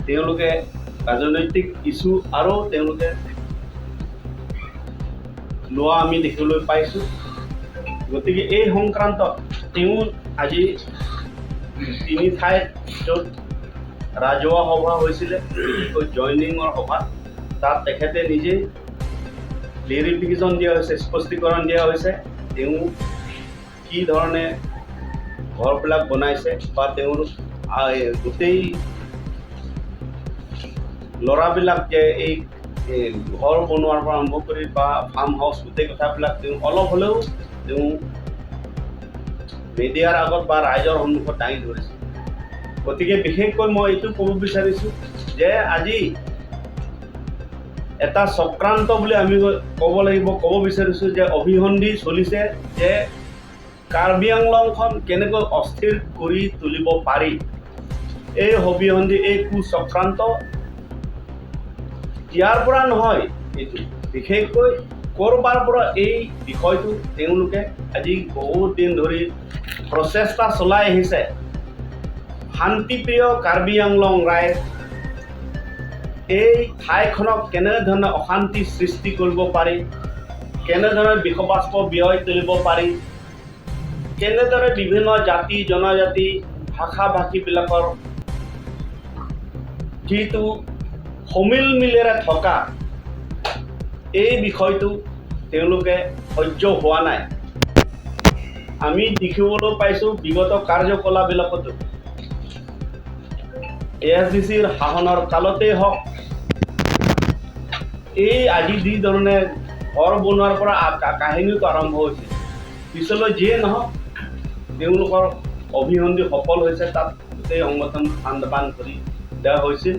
তেওঁলোকে ৰাজনৈতিক ইছ্যু আৰু তেওঁলোকে লোৱা আমি দেখিবলৈ পাইছোঁ। গতিকে এই সংক্ৰান্তত তেওঁ আজি তিনি ঠাইত য'ত ৰাজহুৱা সভা হৈছিলে, বিশেষকৈ জইনিঙৰ সভা, তাত তেখেতে নিজেই ক্লিয়াৰিফিকেশ্যন দিয়া হৈছে, স্পষ্টীকৰণ দিয়া হৈছে, তেওঁ কি ধৰণে ঘৰবিলাক বনাইছে বা তেওঁৰ গোটেই ল'ৰাবিলাক যে এই ঘৰ বনোৱাৰ পৰা আৰম্ভ কৰি বা ফাৰ্ম হাউচ, গোটেই কথাবিলাক তেওঁ অলপ হ'লেও তেওঁ মিডিয়াৰ আগত বা ৰাইজৰ সন্মুখত দাঙি ধৰিছে। গতিকে বিশেষকৈ মই এইটো ক'ব বিচাৰিছোঁ যে আজি এটা চক্ৰান্ত বুলি আমি ক'ব লাগিব, ক'ব বিচাৰিছোঁ যে অভিসন্ধি চলিছে যে কাৰ্বি আংলংখন কেনেকৈ অস্থিৰ কৰি তুলিব পাৰি। এই অভিসন্ধি, এই কুচক্ৰান্ত ইয়াৰ পৰা নহয়, এইটো বিশেষকৈ ক'ৰবাৰ পৰা এই বিষয়টো তেওঁলোকে আজি বহুত দিন ধৰি প্ৰচেষ্টা চলাই আহিছে। শান্তিপ্ৰিয় কাৰ্বি আংলং ৰাইজ, এই ঠাইখনক কেনেধৰণে অশান্তি সৃষ্টি কৰিব পাৰি, কেনেধৰণে বিষবাষ্প বিয়পাই তুলিব পাৰি, কেনেদৰে বিভিন্ন জাতি জনজাতি ভাষা ভাষীবিলাকৰ যিটো সমিল মিলেৰে থকা এই বিষয়টো তেওঁলোকে সহ্য হোৱা নাই। আমি দেখিবলৈ পাইছোঁ বিগত কাৰ্যকলাপবিলাকতো, এএছডিচিৰ শাসনৰ কালতেই হওক, এই আজি যি ধৰণে ঘৰ বনোৱাৰ পৰা কাহিনীটো আৰম্ভ হৈছে, পিছলৈ যিয়ে নহওক, তেওঁলোকৰ অভিসন্ধি সফল হৈছে। তাত গোটেই সংগঠন ফান্দ বান কৰি দিয়া হৈছিল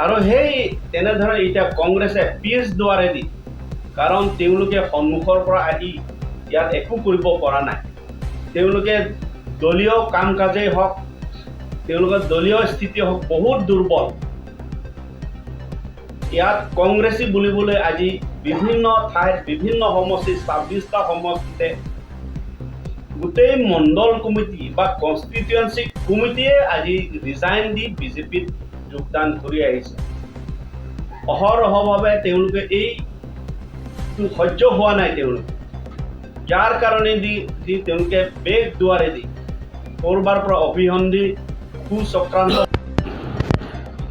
আৰু সেই তেনেধৰণে এতিয়া কংগ্ৰেছে পিছ দুৱাৰেদি, কাৰণ তেওঁলোকে সন্মুখৰ পৰা আহি ইয়াত একো কৰিব পৰা নাই। তেওঁলোকে দলীয় কাম কাজেই হওক, তেওঁলোকৰ দলীয় স্থিতি হওক, বহুত দুৰ্বল। ইয়াত কংগ্ৰেছী বুলিবলৈ আজি বিভিন্ন ঠাইত বিভিন্ন সমষ্টি, 26টা সমষ্টিতে গোটেই মণ্ডল কমিটি বা কনষ্টিটুৱেঞ্চি কমিটিয়ে আজি ৰিজাইন দি বিজেপিত যোগদান কৰি আহিছে। অহৰহভাৱে তেওঁলোকে এইটো সহ্য হোৱা নাই তেওঁলোকে, যাৰ কাৰণে দি দি তেওঁলোকে বেগ দুৱাৰেদি ক'ৰবাৰ পৰা অভিসন্ধি কুচক্ৰান্ত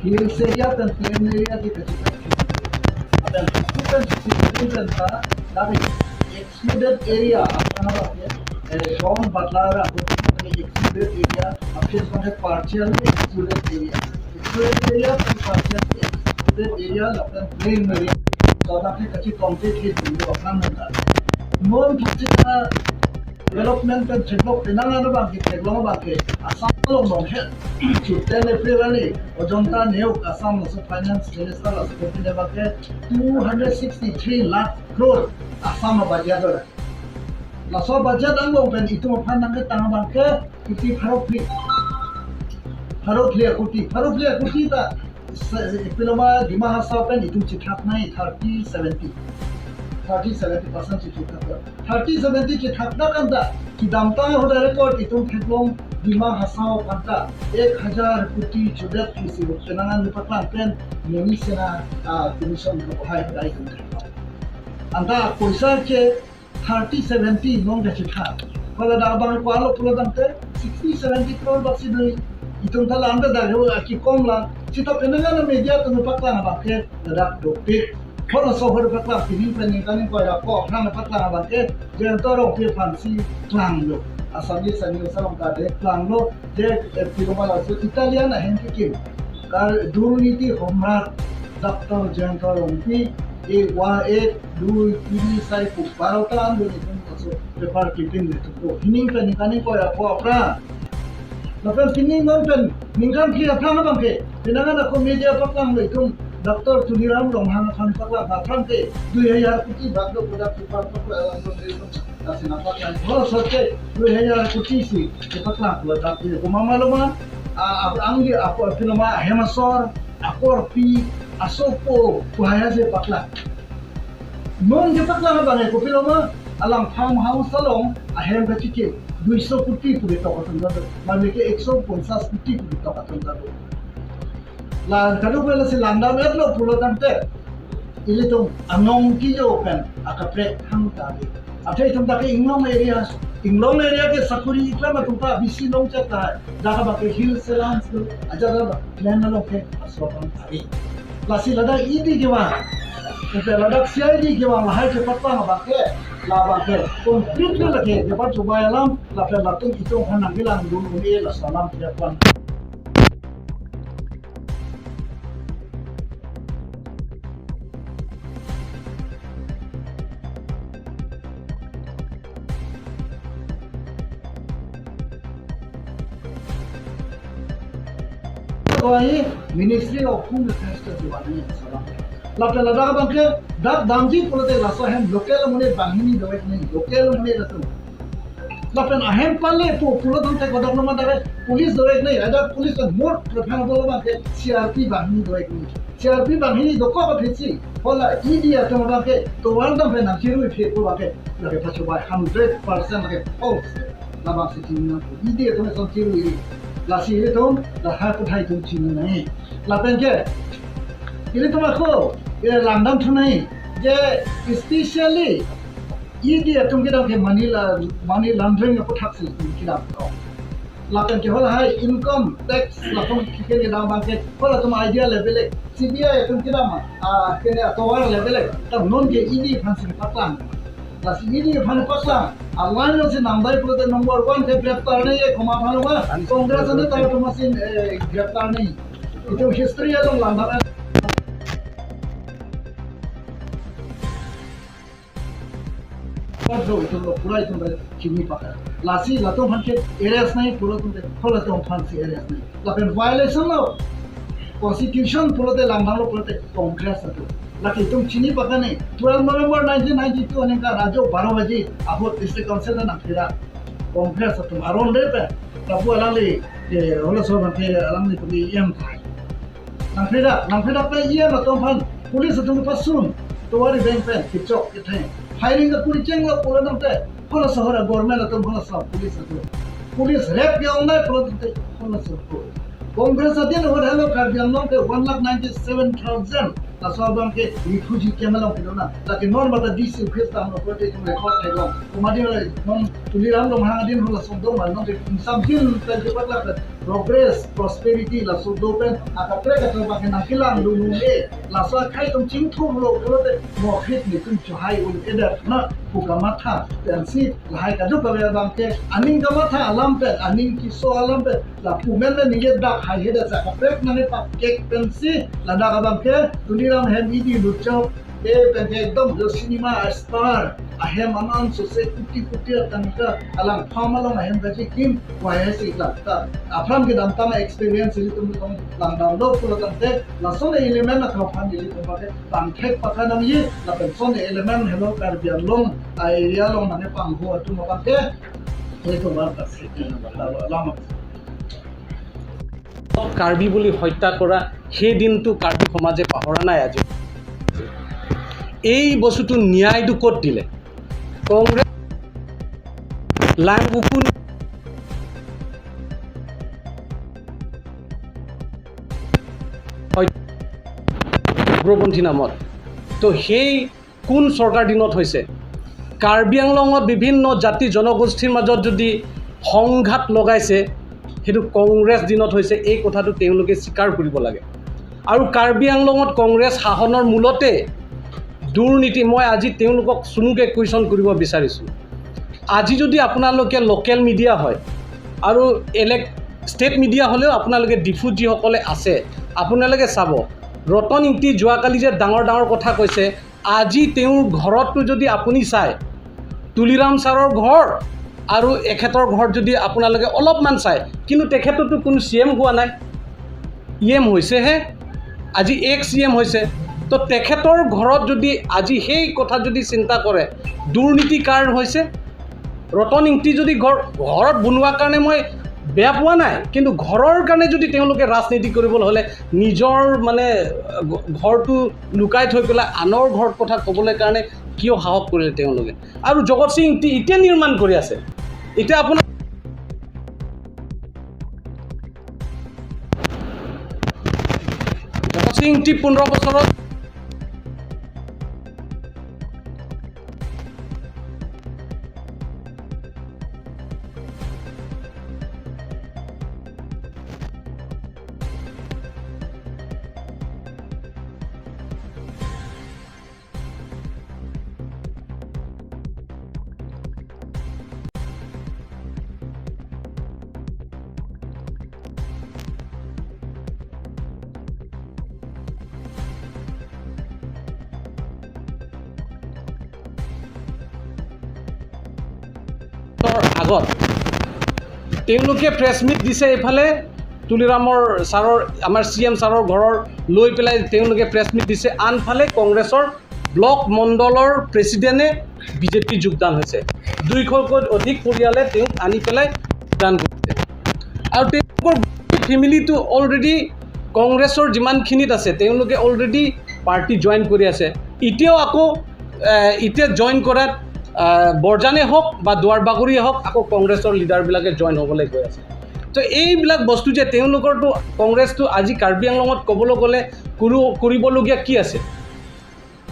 Hills area dan plain area di dan excluded area Sean Butler excluded area আপনি partially excluded area, excluded area partially excluded area আপনার প্লেন এরিয়া। তো আপনি কাছে কমপ্লিটলি আপনার মন development and develop penang bangke teglong bangke Assam long long he 10 April ani Ajanta Neog Assam also finance minister also kopine bangke 263 lakh crore Assam budget ora laso budget ang long pen itu phan nang tang bangke kuti pharo pli pharo pli kuti pharo pli kuti ta Piloma Dima Hasao pen itu chithak nai 30 70 30-70% chi thak 30-70 chi thak na kanta ki damta hoda record itum theklong Dima Hasao kanta 1000 কোটি judet kisi penangan lipatlang pen noni sena commission ko hai hoda itum theklong anta পয়সা che 30-70 nong ga chi thak pala da bang ko alo pulo dangte 60-70 crore baksi dui itum thala anda da ki kom la chita penangan media tu paklang ba ke da doktik เพราะเราโซ่พระpaklang pining pening kaning ko ya ko nang paklang ba ke jento rong pi fansi klang lo asami sani salam ka de klang lo je piroma la Italian ahen কি কি কার দুর্নীতি সম্রাট doctor Jayanta রংপি এই ওয়া এক দুই তিনি চাৰি 12টা আন্দোলন paper clipping pining pening kaning ko ya ko apra Lapan pining non pen ningkan ki apra na bangke pinangan ako media paklang lo itum Dr. Tuliram Ronghang Khan pakla Khan ke 2000 কোটি ভাগ্য পূজা paper pakla সচ্ছে 2000 কোটি si pakla kumama anggi ako pinama hemasor akor pi asopo kuhaya se pakla non je pakla na bane ko pinama alang farm house along ahem ka chike 200 crore crore টকা মানে কি 150 কোটি কোটি টকা। La kadu ko la si langdam etlo pulo tante ilitung anong kiyo pen akapre hang ta bi athe tum ta ke inglong area ke sakuri ikla ma tum ta bisi long cha ta daga ba ke hill selam aja da plan lo ke asropan ari la si lada idi ke wa te lada CID ke wa hai ke patta ba ke la ba ke completely la ke je pa chuba alam la pe la tum itong han ngilang dun uni la salam ke pan Ministry of Home Affairs diwani salam la pe lada bangke dak damji polote laso hem local mone bahini dawai nei local mone laso la pen ahem palle po pulodon te kodok noma dare police dawai nei ada police more profile bolo bangke CRP bahini dawai nei CRP bahini dokko ka phichi hola ED atom bangke to waldam pe namchiru phe ko bangke la ke pacho by 100% ke false la bang se chinna ED atom sanchiru la si ile la ha ko thai tum chin nai la pen ke ile তোমা kho ile langdam thu nai je especially ED atum ke dam ke money laundering ko thak si ki dam to la pen ke hola hai income tax la tum ke ke dam ba ke hola tum idea level CBI atum ke dam a ke ne to war level ta non ke ED phan sin patlang la si ED phan patlang alline se namdai polote number 1 ke greftar nei khoma phano ba Congress ne tar toma sin greftar nei ito history along langdam ito pura ito chini paka lasi lato phanke areas nai pura tum khola tum phansi areas nai lapen violation lo constitution polote langdam lo polote Congress ato laki tum chini paka nei 12 November 1992 ane ka rajo 12 baje abo district council na phira Congress atum aron le pe tapu alali hola so bangke alamni tumi em thai nang phira pe em atom phan police atum pasun towari bank pe kichok ke thai firing ka kuri chengla pura nam te hola sohora government atum hola sa police atum police rap ke ongnai pura te hola so Congress adin hor hello Karbi Anglong ke 1,97,000 la so bang ke refugee camp long ke na laki non bata DC office ta no prote tum record thailong kumadi non tuliram long hang din hola so do man non ke samjin pe ke patla progress prosperity la so do pen aka pre ka ba ke nakilang lu lu le la so khai tum ching thu lo polote mo khit ni tum chhai ul eder na pukamatha tensi lahai ka ju ka bang ke aning kamatha alam pe aning ki so alam pe la pumen ne nije da khai he da sa ka prek nane pa kek pensi la da ka bang ke tuliram hem idi lucho e pen ke ekdom jo cinema star ahem aman so se kuti kuti tanka alang phamalong ahem ka kim wai si la ta afram ke dam tama experience ili tum tum langdam lo pulo tante la son element na khaphan ili tum ba ke pang thek pakha nam ye la pen son element hello Karbi Anglong area long mane pang ho atum ba ke e to bar ta se lama Karbi বুলি হত্যা কৰা সেই দিনটো কাৰ্বি সমাজে পাহৰা নাই। আজি এই বস্তুটো ন্যায়টো ক'ত দিলে? কংগ্ৰেছ লাংবুকুন উগ্ৰপন্থী নামত তো সেই কোন চৰকাৰ দিনত হৈছে? কাৰ্বি আংলঙত বিভিন্ন জাতি জনগোষ্ঠীৰ মাজত যদি সংঘাত লগাইছে সেইটো কংগ্ৰেছ দিনত হৈছে, এই কথাটো তেওঁলোকে স্বীকাৰ কৰিব লাগে। আৰু কাৰ্বি আংলঙত কংগ্ৰেছ শাসনৰ মূলতে দুৰ্নীতি, মই আজি তেওঁলোকক চমুকে কুৱেশ্যন কৰিব বিচাৰিছোঁ। আজি যদি আপোনালোকে লোকেল মিডিয়া হয় আৰু ষ্টেট মিডিয়া হ'লেও আপোনালোকে ডিফুত যিসকলে আছে আপোনালোকে চাব, ৰতন ইংতি যোৱাকালি যে ডাঙৰ ডাঙৰ কথা কৈছে, আজি তেওঁৰ ঘৰতটো যদি আপুনি চায়, তুলিৰাম ছাৰৰ ঘৰ আৰু এখেতৰ ঘৰত যদি আপোনালোকে অলপমান চায়, কিন্তু তেখেততো কোনো চি এম হোৱা নাই, ই এম হৈছেহে, আজি এক চি এম হৈছে। তো তেখেতৰ ঘৰত যদি আজি সেই কথা যদি চিন্তা কৰে, দুৰ্নীতি কাৰ হৈছে? ৰতন ইংতি যদি ঘৰত বনোৱাৰ কাৰণে মই বেয়া পোৱা নাই, কিন্তু ঘৰৰ কাৰণে যদি তেওঁলোকে ৰাজনীতি কৰিবলৈ হ'লে নিজৰ মানে ঘৰটো লুকাই থৈ পেলাই আনৰ ঘৰত কথা ক'বলৈ কাৰণে কিয় সাহস কৰিলে তেওঁলোকে? আৰু জগত সিং ইংতি এতিয়া নিৰ্মাণ কৰি আছে। এতিয়া আপোনাৰ ইংতি 15 বছৰত আগত তেওঁলোকে প্ৰেছ মিট দিছে। এইফালে তুলিৰামৰ ছাৰৰ, আমাৰ চি এম ছাৰৰ ঘৰৰ লৈ পেলাই তেওঁলোকে প্ৰেছ মিট দিছে। আনফালে কংগ্ৰেছৰ ব্লক মণ্ডলৰ প্ৰেচিডেণ্টে বিজেপি যোগদান হৈছে। 200তকৈ অধিক পৰিয়ালে তেওঁক আনি পেলাই যোগদান কৰিছে। আৰু তেওঁলোকৰ ফেমিলিটো অলৰেডি কংগ্ৰেছৰ যিমানখিনিত আছে তেওঁলোকে অলৰেডি পাৰ্টি জইন কৰি আছে। এতিয়াও আকৌ এতিয়া জইন কৰাত বৰজানে হওক বা দুৱাৰবাগৰিয়ে হওক আকৌ কংগ্ৰেছৰ লিডাৰবিলাকে জইন হ'বলৈ গৈ আছে। তো এইবিলাক বস্তু যে তেওঁলোকৰতো কংগ্ৰেছটো আজি কাৰ্বি আংলঙত ক'বলৈ গ'লে কৰিবলগীয়া কি আছে?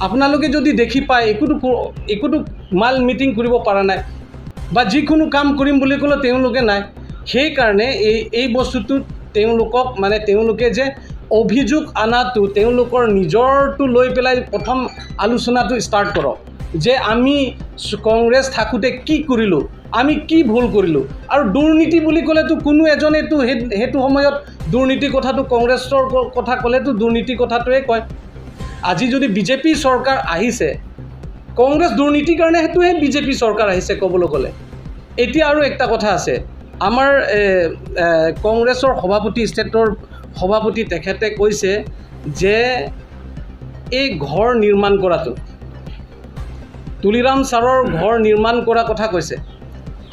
আপোনালোকে যদি দেখি পায় একোতো মাল মিটিং কৰিব পৰা নাই বা যিকোনো কাম কৰিম বুলি ক'লেও তেওঁলোকে নাই। সেইকাৰণে এই বস্তুটোত তেওঁলোকক মানে তেওঁলোকে যে অভিযোগ অনাটো তেওঁলোকৰ নিজৰটো লৈ পেলাই প্ৰথম আলোচনাটো ষ্টাৰ্ট কৰক যে আমি কংগ্ৰেছ থাকোঁতে কি কৰিলোঁ, আমি কি ভুল কৰিলোঁ। আৰু দুৰ্নীতি বুলি ক'লেতো কোনো এজনেতো সেইটো সময়ত দুৰ্নীতিৰ কথাটো কংগ্ৰেছৰ কথা ক'লেতো দুৰ্নীতিৰ কথাটোৱে কয়। আজি যদি বিজেপি চৰকাৰ আহিছে, কংগ্ৰেছ দুৰ্নীতিৰ কাৰণে সেইটোহে বিজেপি চৰকাৰ আহিছে ক'বলৈ গ'লে। এতিয়া আৰু একটা কথা আছে, আমাৰ কংগ্ৰেছৰ সভাপতি, ষ্টেটৰ সভাপতি তেখেতে কৈছে যে এই ঘৰ নিৰ্মাণ কৰাটো, তুলিৰাম ছাৰৰ ঘৰ নিৰ্মাণ কৰা কথা কৈছে,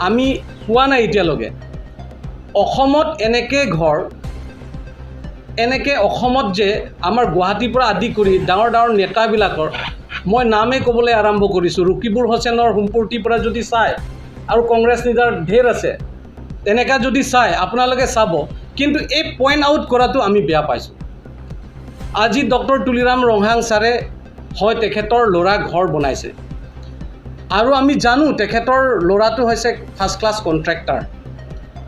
আমি পোৱা নাই এতিয়ালৈকে। অসমত এনেকৈ ঘৰ, এনেকৈ অসমত যে আমাৰ গুৱাহাটীৰ পৰা আদি কৰি ডাঙৰ ডাঙৰ নেতাবিলাকৰ মই নামেই ক'বলৈ আৰম্ভ কৰিছোঁ, ৰকিবুল হোসেনৰ সম্পত্তিৰ পৰা যদি চায় আৰু কংগ্ৰেছ লিডাৰ ঢেৰ আছে, তেনেকুৱা যদি চায় আপোনালোকে চাব। কিন্তু এই পইণ্ট আউট কৰাটো আমি বেয়া পাইছোঁ। আজি ডক্টৰ তুলিৰাম ৰংহাং ছাৰে হয় তেখেতৰ ল'ৰা ঘৰ বনাইছে আৰু আমি জানো তেখেতৰ ল'ৰাটো হৈছে ফাৰ্ষ্ট ক্লাছ কণ্ট্ৰেক্টাৰ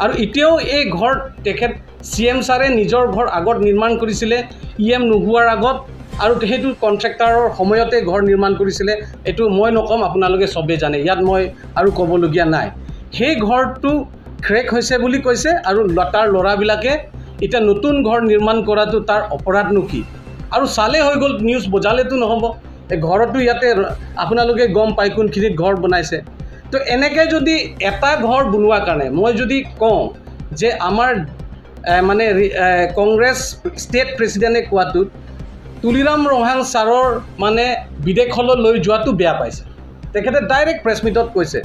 আৰু এতিয়াও এই ঘৰ তেখেত চি এম ছাৰে নিজৰ ঘৰ আগত নিৰ্মাণ কৰিছিলে ই এম নোহোৱাৰ আগত, আৰু সেইটো কণ্ট্ৰেক্টাৰৰ সময়তে ঘৰ নিৰ্মাণ কৰিছিলে। এইটো মই নক'ম, আপোনালোকে চবেই জানে, ইয়াত মই আৰু ক'বলগীয়া নাই। সেই ঘৰটো ক্ৰেক হৈছে বুলি কৈছে আৰু তাৰ ল'ৰাবিলাকে এতিয়া নতুন ঘৰ নিৰ্মাণ কৰাটো তাৰ অপৰাধনো কি? আৰু চালে হৈ গ'ল, নিউজ বজালেতো নহ'ব। এই ঘৰতো ইয়াতে আপোনালোকে গম পায় কোনখিনিত ঘৰ বনাইছে। তো এনেকৈ যদি এটা ঘৰ বনোৱাৰ কাৰণে মই যদি কওঁ যে আমাৰ মানে কংগ্ৰেছ ষ্টেট প্ৰেচিডেণ্টে কোৱাটোত তুলিৰাম ৰংহাং ছাৰৰ মানে বিদেশলৈ লৈ যোৱাটো বেয়া পাইছে। তেখেতে ডাইৰেক্ট প্ৰেছ মিটত কৈছে,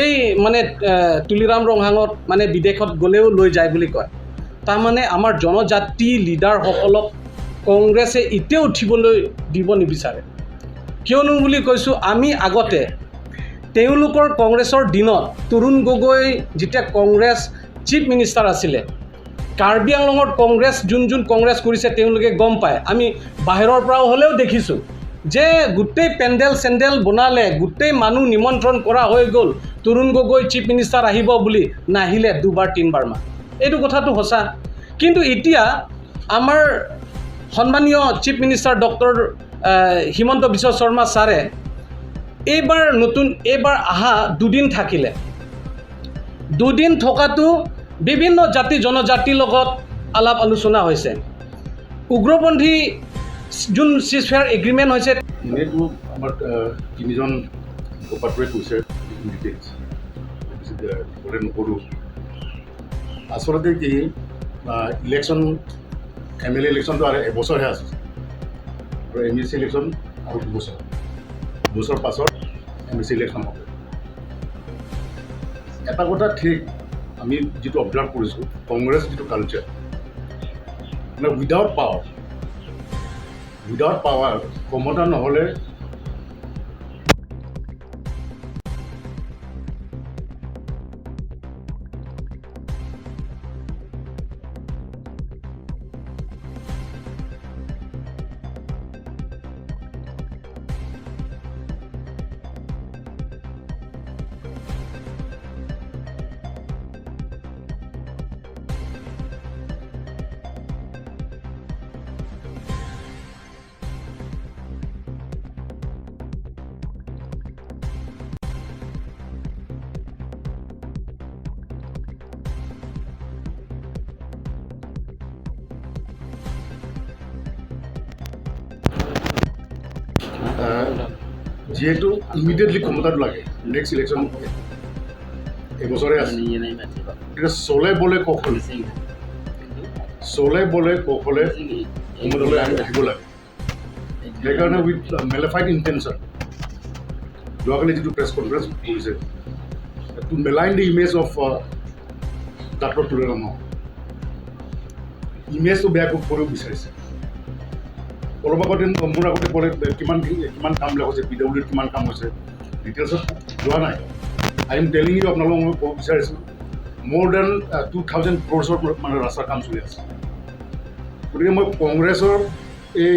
এই মানে তুলিৰাম ৰংহাঙত মানে বিদেশত গ'লেও লৈ যায় বুলি কয়। তাৰমানে আমাৰ জনজাতি লিডাৰসকলক কংগ্ৰেছে এতিয়াও উঠিবলৈ দিব নিবিচাৰে। কিয়নো বুলি কৈছোঁ, আমি আগতে তেওঁলোকৰ কংগ্ৰেছৰ দিনত তৰুণ গগৈ যেতিয়া কংগ্ৰেছ চিফ মিনিষ্টাৰ আছিলে, কাৰ্বি আংলঙত কংগ্ৰেছ যোন যোন কংগ্ৰেছ কৰিছে তেওঁলোকে গম পায়। আমি বাহিৰৰ পৰাও হ'লেও দেখিছোঁ যে গোটেই পেণ্ডেল চেণ্ডেল বনালে, গোটেই মানুহ নিমন্ত্ৰণ কৰা হৈ গ'ল, তৰুণ গগৈ চিফ মিনিষ্টাৰ আহিব বুলি, নাহিলে দুবাৰ তিনিবাৰমান। এইটো কথাটো সঁচা। কিন্তু এতিয়া আমাৰ সন্মানীয় chief minister doctor Himanta Biswa Sarma ছাৰে এইবাৰ নতুন এইবাৰ অহা দুদিন থাকিলে, দুদিন থকাটো বিভিন্ন জাতি জনজাতিৰ লগত আলাপ আলোচনা হৈছে। উগ্ৰপন্থী যোন চিজফেয়াৰ এগ্ৰিমেণ্ট হৈছে, এনেইতো আমাৰ তিনিজন মুখপাত্ৰই কৈছে ডিটেইলছ, বেছি দীঘলে নকৰোঁ। আচলতে কি ইলেকশ্যন, এম এল এ ইলেকশ্যনটো আৰু এবছৰহে আছে আৰু এম এ চি ইলেকশ্যন আৰু 2 বছৰ, 2 বছৰ পাছত এম এ চি ইলেকশ্যন হ'ব। এটা কথা ঠিক, আমি যিটো অবজাৰ্ভ কৰিছোঁ, কংগ্ৰেছ যিটো কালচাৰ, মানে উইদাউট পাৱাৰ, ক্ষমতা নহ'লে যিহেতু ইমিডিয়েটলি ক্ষমতাটো লাগে, নেক্সট ইলেকশ্যন এবছৰে আছে, গতিকে চলে বলে কৌশলে, চলে বলে কৌশলে ক্ষমতালৈ আহিব লাগে। সেইকাৰণে উইথ মেলাফাইড ইণ্টেনশ্যন যোৱাকালি যিটো প্ৰেছ কনফাৰেঞ্চ কৰিছে to malign the image of Doctor Tuliram, ইমেজটো বেয়া কৰিব বিচাৰিছে। অলপ আগতে মোৰ আগতে ক'লে কিমান কিমান কামবিলাক হৈছে, পিডাব্লিউডিত কিমান কাম হৈছে, ডিটেইলছত যোৱা নাই। I am telling you, আপোনালোকক মই ক'ব বিচাৰিছোঁ, মোৰ then 2000 ক্ৰ'ৰ্ছৰ মানে ৰাস্তাৰ কাম চলি আছে। গতিকে মই কংগ্ৰেছৰ এই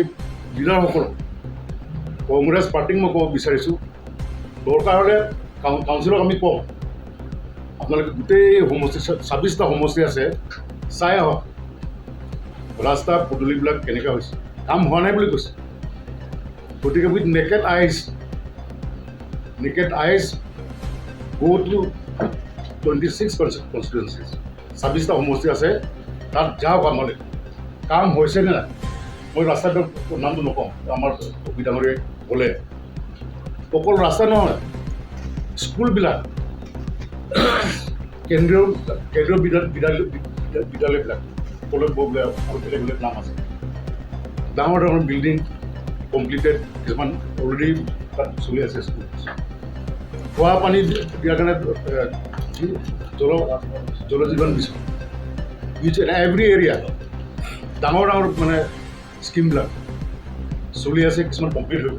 লিডাৰসকলক, কংগ্ৰেছ পাৰ্টিক মই ক'ব বিচাৰিছোঁ, দৰকাৰ হ'লে কাউন্সিলক আমি কওঁ, আপোনালোকে গোটেই সমষ্টি, 26টা সমষ্টি আছে, চাই আহক ৰাস্তা পদূলিবিলাক কেনেকুৱা হৈছে। কাম হোৱা নাই বুলি কৈছে। গতিকে with naked eyes go to 26 constituencies, 26টা সমষ্টি আছে, তাত যাওক আমালৈ, কাম হৈছেনে নাই। মই ৰাস্তাটোৰ নামটো নকওঁ, আমাৰ অভি ডাঙৰীয়াই ক'লে। অকল ৰাস্তা নহয়, স্কুলবিলাক, কেন্দ্ৰীয় বিদ্যালয়বিলাক, কলেজ আৰু বেলেগ বেলেগ নাম আছে, ডাঙৰ ডাঙৰ বিল্ডিং কমপ্লিটেড, কিছুমান অলৰেডি তাত চলি আছে স্কুল। খোৱা পানী দিয়াৰ কাৰণে কি Jal Jeevan mission, each and every area ডাঙৰ ডাঙৰ মানে স্কিমবিলাক চলি আছে, কিছুমান কমপ্লিট হৈ গ'ল।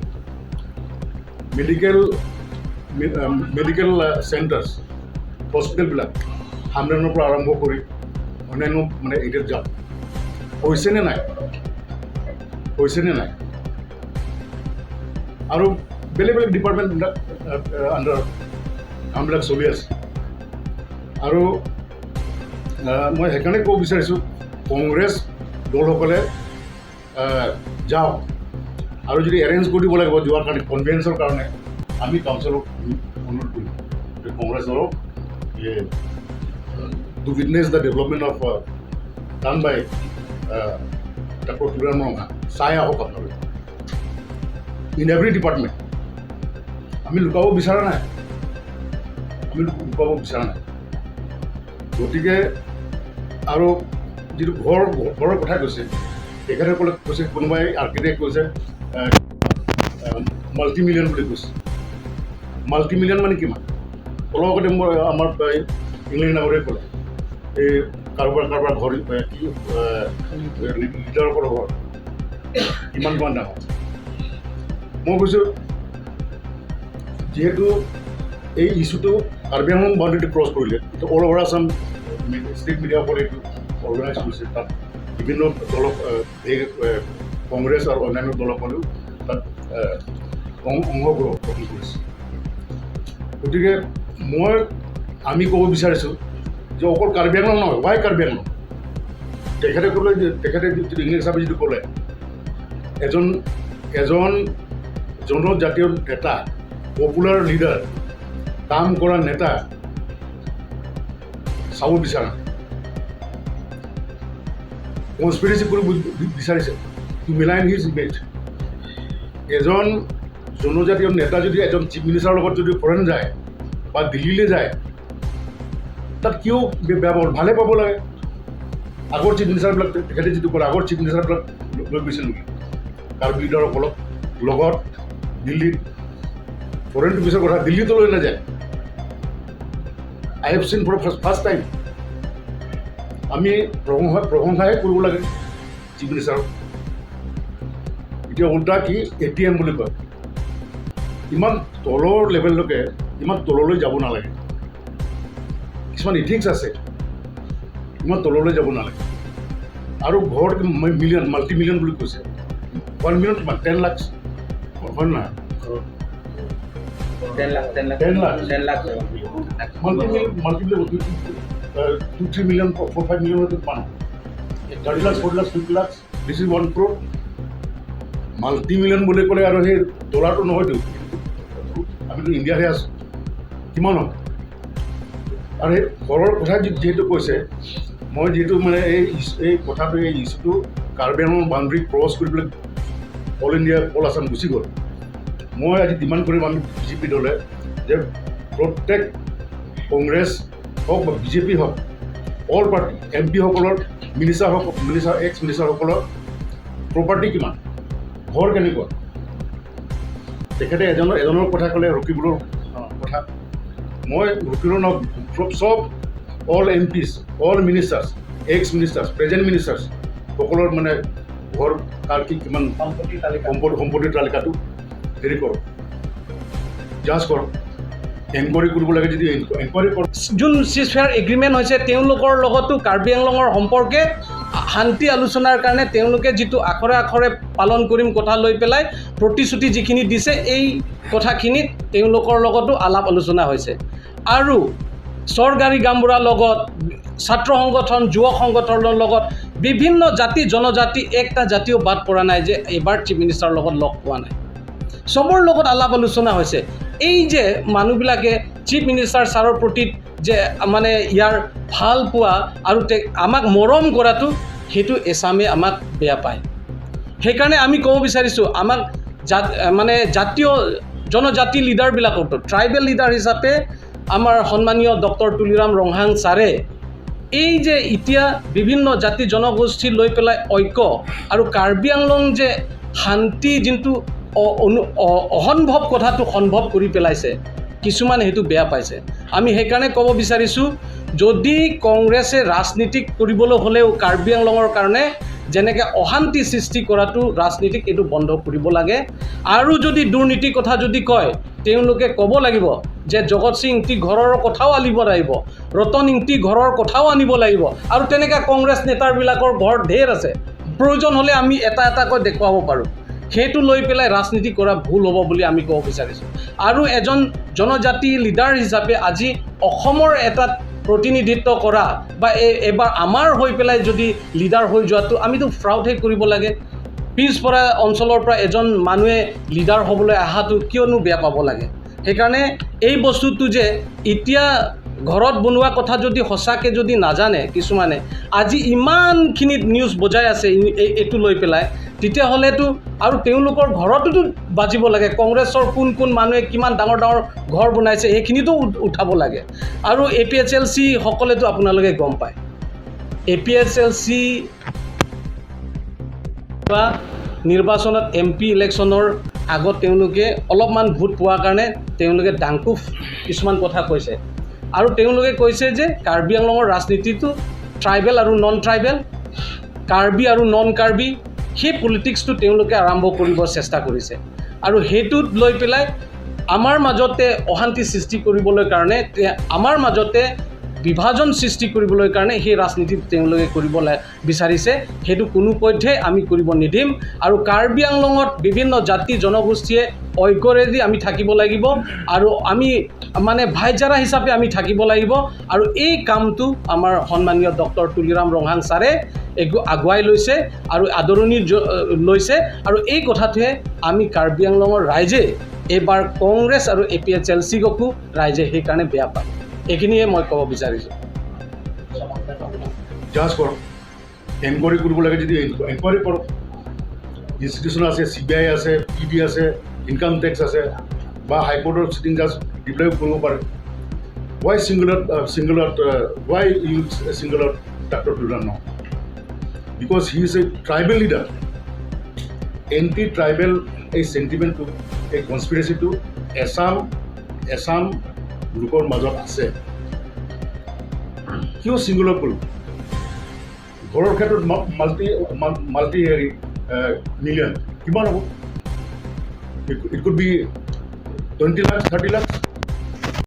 মেডিকেল চেণ্টাৰ্ছ, হস্পিটেলবিলাক হামৰেনৰ পৰা আৰম্ভ কৰি অন্যান্য মানে এৰিয়াত যাওক, হৈছেনে নাই, হৈছেনে নাই। আৰু বেলেগ বেলেগ ডিপাৰ্টমেণ্টবিলাক আণ্ডাৰত কামবিলাক চলি আছে। আৰু মই সেইকাৰণে ক'ব বিচাৰিছোঁ, কংগ্ৰেছ দলসকলে যাওক আৰু যদি এৰেঞ্জ কৰি দিব লাগিব যোৱাৰ কাৰণে, কনভেন্সৰ কাৰণে, আমি কাউন্সিলক অনুৰোধ কৰিম যে কংগ্ৰেছ দলক to witness the development of done by Doctor Tuliram Ronghang. চাই আহক আপোনালোকে ইন এভৰি ডিপাৰ্টমেণ্ট। আমি লুকাব বিচৰা নাই, আমি লুকাব বিচৰা নাই। গতিকে আৰু যিটো ঘৰৰ কথা কৈছে, তেখেতসকলে কৈছে, কোনোবাই আৰ্কিটেক্ট কৈছে মাল্টি মিলিয়ন বুলি কৈছে। মাল্টি মিলিয়ন মানে কিমান? অলপ আগতে মই আমাৰ ইংলেণ্ড ডাঙৰীয়াই ক'লে, এই কাৰোবাৰ কাৰোবাৰ ঘৰ, কি লিডাৰসকলৰ ঘৰ কিমান কিমান ডাঙৰ। মই কৈছোঁ, যিহেতু এই ইছ্যুটো কাৰ্বি আংলং বাউণ্ডেৰীটো ক্ৰছ কৰিলে, এইটো অল অভাৰ আছাম ষ্টেট মিডিয়াসকলে এইটো অৰ্গেনাইজ কৰিছে। তাত বিভিন্ন দলক, এই কংগ্ৰেছ আৰু অন্যান্য দলসকলেও তাত অংশগ্ৰহণ কৰিছে। গতিকে আমি ক'ব বিচাৰিছোঁ যে অকল কাৰ্বি আংলং নহয়, ৱাই কাৰ্বি আংলং? তেখেতে ক'লে যে, তেখেতে যিটো ইংলিছ হিচাপে যিটো ক'লে, এজন জনজাতীয় নেতা, পপুলাৰ লিডাৰ, কাম কৰা নেতা চাব বিচৰা নাই, কনস্পিৰেচি কৰিব বিচাৰিছে টু মেলাইন his image. এজন জনজাতীয় নেতা যদি এজন চিফ মিনিষ্টাৰৰ লগত যদি ফৰেন যায় বা দিল্লীলৈ যায়, তাত কিয় বেয়া পাব? ভালে পাব লাগে। আগৰ চিফ মিনিষ্টাৰবিলাক, তেখেতে যিটো ক'লে, আগৰ চিফ মিনিষ্টাৰবিলাক লৈ গৈছিল নেকি কাৰ্বি লিডাৰসকলক লগত দিল্লীত? ফৰেনটো পিছৰ কথা, দিল্লীতো লৈ নাযায়। I have seen for first time. আমি প্ৰশংসাহে কৰিব লাগে চিফ মিনিষ্টাৰক। এতিয়া উল্টা কি এটিএম বুলি কয়, ইমান তলৰ লেভেললৈকে, ইমান তললৈ যাব নালাগে। কিছুমান ইথিক্স আছে, ইমান তললৈ যাব নালাগে। আৰু ঘৰত মিলিয়ন, মাল্টি মিলিয়ন বুলি কৈছে, 1 মিলিয়ন কিমান? 10 লাখ হয় নহয়? 10 lakh, 10 lakh. 10 lakh. 10 lakh. Multi million, 2-3 million, 4-5 million মানুহ, 30 lakh, 40 lakh, 50 lakh, this is 1 crore. Multi million বুলি ক'লে আৰু সেই ডলাৰটো নহয়তো, আমিতো ইণ্ডিয়াতহে আছোঁ, কিমান হ'ব? আৰু সেই ঘৰৰ কথা যিহেতু কৈছে, মই যিহেতু মানে এই কথাটো, এই ইছ্যুটো কাৰ্বি আংলং বাউণ্ডেৰী ক্ৰছ কৰি পেলাই অল ইণ্ডিয়া, অল আছাম গুচি গ'ল। মই আজি ডিমাণ্ড কৰিম আমি বিজেপি দলে যে প্ৰত্যেক কংগ্ৰেছ হওক বা বিজেপি হওক, অল পাৰ্টি এম পিসকলৰ, মিনিষ্টাৰ হওক, মিনিষ্টাৰ, এক্স মিনিষ্টাৰসকলৰ প্ৰপাৰ্টি কিমান, ঘৰ কেনেকুৱা। তেখেতে এজনৰ এজনৰ কথা ক'লে, ৰকিবুলৰ কথা। মই ৰকিবুলৰ নহওক, চব all MPs, all ministers, ex ministers, present ministers সকলৰ মানে ঘৰ কাৰ কি কিমান সম্পত্তিৰ তালিকা। সম্পত্তিৰ তালিকাটো হেৰি কৰক, যাঞ্চ কৰক। এনকুৱাৰী কৰিব লাগে যদি এনকুৱাৰী কৰক। যোন চিজফেয়াৰ এগ্ৰিমেণ্ট হৈছে, তেওঁলোকৰ লগতো কাৰ্বি আংলঙৰ সম্পৰ্কে শান্তি আলোচনাৰ কাৰণে তেওঁলোকে যিটো আখৰে আখৰে পালন কৰিম কথা লৈ পেলাই প্ৰতিশ্ৰুতি যিখিনি দিছে, এই কথাখিনিত তেওঁলোকৰ লগতো আলাপ আলোচনা হৈছে। আৰু চৰকাৰী গামবুঢ়াৰ লগত, ছাত্ৰ সংগঠন, যুৱক সংগঠনৰ লগত, বিভিন্ন জাতি জনজাতি, একটা জাতিও বাদ পৰা নাই যে এইবাৰ চিফ মিনিষ্টাৰৰ লগত লগ পোৱা নাই। চবৰ লগত আলাপ আলোচনা হৈছে। এই যে মানুহবিলাকে চিফ মিনিষ্টাৰ ছাৰৰ প্ৰতি যে মানে ইয়াৰ ভাল পোৱা আৰু আমাক মৰম কৰাটো, সেইটো এছামে আমাক বেয়া পায়। সেইকাৰণে আমি ক'ব বিচাৰিছোঁ, আমাক মানে জাতীয় জনজাতি লিডাৰবিলাকতো ট্ৰাইবেল লিডাৰ হিচাপে আমাৰ সন্মানীয় ডক্টৰ তুলিৰাম ৰংহাং ছাৰে এই যে এতিয়া বিভিন্ন জাতি জনগোষ্ঠী লৈ পেলাই ঐক্য আৰু কাৰ্বি আংলং যে শান্তি যোনটো অসম্ভৱ কথাটো সম্ভৱ কৰি পেলাইছে, কিছুমানে সেইটো বেয়া পাইছে। আমি সেইকাৰণে ক'ব বিচাৰিছোঁ, যদি কংগ্ৰেছে ৰাজনীতি কৰিবলৈ হ'লেও কাৰ্বি আংলঙৰ কাৰণে যেনেকৈ অশান্তি সৃষ্টি কৰাটো ৰাজনীতিক, এইটো বন্ধ কৰিব লাগে। আৰু যদি দুৰ্নীতিৰ কথা যদি কয়, তেওঁলোকে ক'ব লাগিব যে জগত সিং ইংতি ঘৰৰ কথাও আনিব লাগিব, ৰতন ইংতি ঘৰৰ কথাও আনিব লাগিব। আৰু তেনেকৈ কংগ্ৰেছ নেতাবিলাকৰ ঘৰ ঢেৰ আছে, প্ৰয়োজন হ'লে আমি এটা এটাকৈ দেখুৱাব পাৰোঁ। সেইটো লৈ পেলাই ৰাজনীতি কৰা ভুল হ'ব বুলি আমি ক'ব বিচাৰিছোঁ। আৰু এজন জনজাতি লিডাৰ হিচাপে আজি অসমৰ এটা প্ৰতিনিধিত্ব কৰা বা এই এইবাৰ আমাৰ হৈ পেলাই যদি লিডাৰ হৈ যোৱাটো আমিতো প্ৰাউডহে কৰিব লাগে। পিছপৰা অঞ্চলৰ পৰা এজন মানুহে লিডাৰ হ'বলৈ অহাটো কিয়নো বেয়া পাব লাগে? সেইকাৰণে এই বস্তুটো যে এতিয়া ঘৰত বনোৱা কথা যদি সঁচাকৈ যদি নাজানে কিছুমানে, আজি ইমানখিনি নিউজ বজাই আছে এইটো লৈ পেলাই, তেতিয়াহ'লেতো আৰু তেওঁলোকৰ ঘৰতোতো বাজিব লাগে। কংগ্ৰেছৰ কোন কোন মানুহে কিমান ডাঙৰ ডাঙৰ ঘৰ বনাইছে, সেইখিনিতো উঠাব লাগে। আৰু A P H L C সকলেতো আপোনালোকে গম পায়, A P H L C বা নিৰ্বাচনত এম পি ইলেকশ্যনৰ আগত তেওঁলোকে অলপমান ভোট পোৱাৰ কাৰণে তেওঁলোকে ডাংকুফ কিছুমান কথা কৈছে। আৰু তেওঁলোকে কৈছে যে কাৰ্বি আংলঙৰ ৰাজনীতিটো ট্ৰাইবেল আৰু নন ট্ৰাইবেল, কাৰ্বি আৰু নন কাৰ্বি, সেই পলিটিক্সটো তেওঁলোকে আৰম্ভ কৰিব চেষ্টা কৰিছে। আৰু সেইটোত লৈ পেলাই আমাৰ মাজতে অশান্তি সৃষ্টি কৰিবলৈ কাৰণে, আমাৰ মাজতে বিভাজন সৃষ্টি কৰিবলৈ কাৰণে সেই ৰাজনীতি তেওঁলোকে কৰিব বিচাৰিছে। সেইটো কোনোপধ্যেই আমি কৰিব নিদিম। আৰু কাৰ্বি আংলঙত বিভিন্ন জাতি জনগোষ্ঠীয়ে ঐক্যৰেদি আমি থাকিব লাগিব আৰু আমি মানে ভাইচাৰা হিচাপে আমি থাকিব লাগিব। আৰু এই কামটো আমাৰ সন্মানীয় ডক্টৰ তুলিৰাম ৰংহাং ছাৰে আগুৱাই লৈছে আৰু আদৰণি লৈছে। আৰু এই কথাটোৱে আমি কাৰ্বি আংলঙৰ ৰাইজে এইবাৰ কংগ্ৰেছ আৰু এ পি এইচ এল চিকো ৰাইজে সেইকাৰণে বেয়া পায়। এইখিনিয়ে মই ক'ব বিচাৰিছোঁ। যাঞ্চ কৰক, এনকুৱাৰী কৰিব লাগে যদি এনকুৱাৰী কৰক। ইনষ্টিটিউশ্যন আছে, চিবিআই আছে, ইডি আছে, ইনকাম টেক্স আছে বা হাইকোৰ্টৰ চিটিং জাজ ডিপ্লয় কৰিব পাৰে। Why single out why you single out Doctor Tuliram now? Because he is a tribal leader. Anti tribal এই চেণ্টিমেণ্টটো, এই কনস্পিৰেচিটো এছাম এছাম লোকৰ মাজত আছে। কিয় ছিংগল আউট কৰিব? ঘৰৰ ক্ষেত্ৰত মাল্টি মাল্টি হেৰি মিলিয়ন কিমান হ'ব? It could be 20 lakh, 30 lakh.